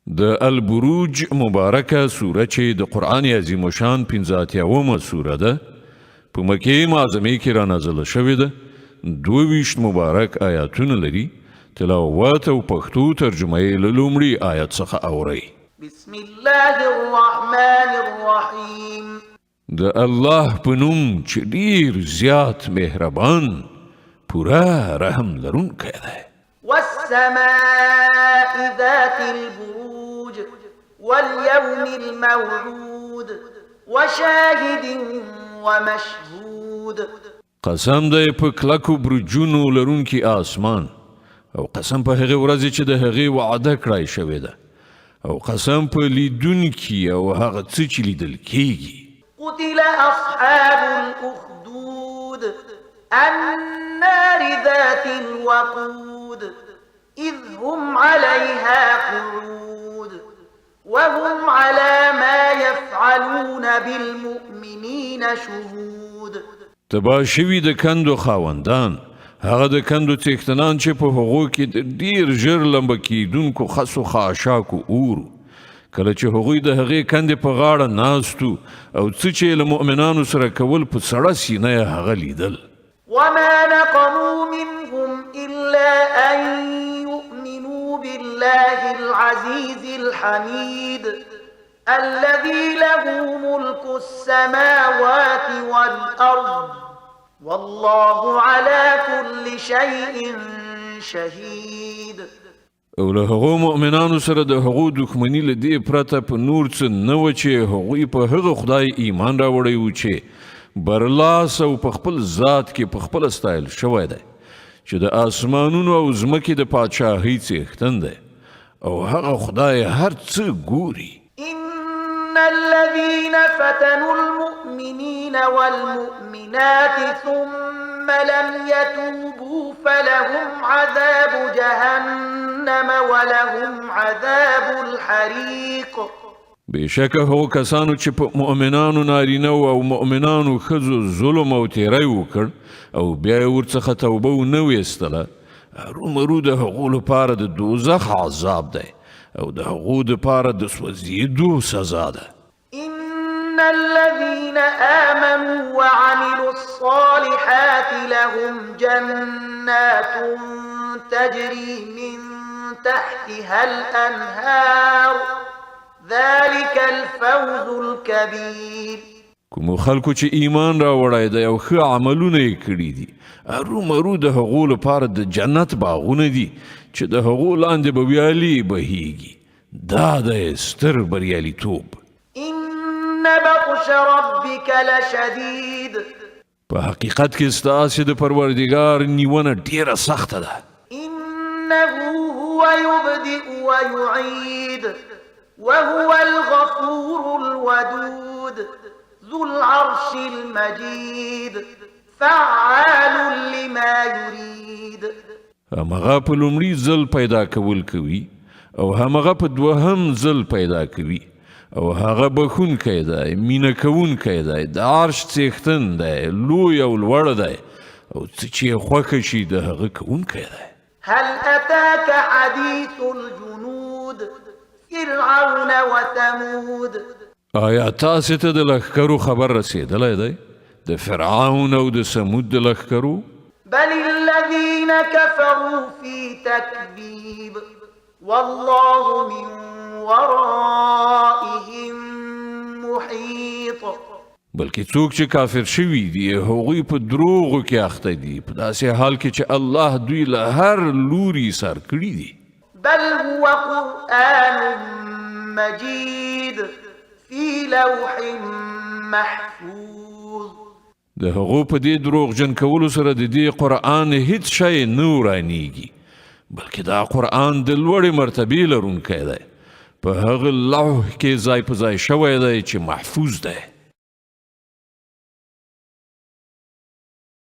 د البروج مبارکه سوره چې د قرآن عظیم شان 85مه سوره ده، په مکې معظمې کې را نازله شوې ده. 22 مبارک آیاتونه لري. تلاوت او پښتو ترجمه یې له لومړي آیت څخه اورئ. بسم الله الرحمن الرحیم. د الله په نوم چې ډیر زیات مهربان، پوره رحم لرونکی دی. والسماء ذات البروج واليوم الموعود وشاهد ومشهود. قسم دی په کلکو برجونو لرونکي آسمان، او قسم په هغې ورځې چې د هغې وعده کړای شوې ده، او قسم په لیدونکي او هغه څه چې لیدل کیږي. قتل أصحاب الأخدود النار ذات الوقود إذ هم عليها قعود وهم على ما يفعلون بالمؤمنين شهود. تباه شوي د کندو خاوندان، هغه د کندو څښتنان چې په هغو کې د ډیر ژر لمبه کیدونکو خسو خاشاکو اور، کله چې هغوی د هغې کندې په غاړه ناستو او څه چې له مؤمنانو سره کول په سړه سینه یې هغه لیدل. وما نقموا منهم إلا أن يؤمنوا بالله العزيز الحميد الذي له ملك السماوات والأرض والله على كل شيء شهيد. او له هغو مؤمنانو سره د هغو دښمني له دې پرته په نور څه نه وه چې هغوی په هغه خدای ایمان راوړی و چې برلاس او په خپل ذات کې په خپله ستایل شوی دی، چې د آسمانونو او ځمکې د پادشاهۍ څښتن دی، او هغه خدای هر څه ګوري. إن الذين فتنوا المؤمنين والمؤمنات ثم لم يتوبوا فلهم عذاب جهنم ولهم عذاب الحريق. بېشکه هغو کسانو چې په مؤمنانو نارینه او مؤمنانو ښځو ظلم او تیری وکړ او بیا یې ورڅخه توبه ونه ویستله، هرومرو د هغو لپاره د دوزخ عذاب دی او د هغو دپاره د سوځېدو سزا ده. إن الذين آمنوا وعملوا الصالحات لهم جنات تجري من تحتها الأنهار ذلك الفوز الكبير. کومو خلکو چې ایمان راوړی دی او ښه عملونه یې کړي دي، هرومرو د هغو لپاره د جنت باغونه دي چې د هغو لاندې به ویالې بهیږي. دا دی ستر بریالیتوب. إن بطش ربك لشديد. په حقیقت کې ستاسې د پروردګار نیونه ډیره سخته ده. إنه هو يبدئ ويعيد وهو الغفور الودود ذو العرش المجيد فعال لما يريد. همغه په لومړي ځل پیدا کول کوي او همغه په دوهم ځل پیدا کوي، او هغه بخښونکی دی، مینه کوونکی دی، د عرش څښتن دی، لوی او لوړ دی، او څه چې یې خوښه شي د هغه کوونکی دی. هل أتاك حديث الجنود فرعون وثمود؟ آیا تاسې ته د لښکرو خبر رسېدلی دی، د فرعون او د ثمود د لښکرو؟ بل الذين كفروا في تكذيب والله من ورائهم محيط. بلکې څوک چې کافر شوي دي هغوی په دروغو کې اخته دي، په داسې حال کې چې الله دوی له هر لوري سر کړي دي. بل هو قرآن مجيد في لوح محفوظ. د هغو په دې دروغجن کولو سره د دې قرآن هیڅ شی نه ورانیږي، بلکې دا قرآن د لوړې مرتبې لرونکی دی، په هغه لوح کې ځای په ځای شوی دی چې محفوظ دی.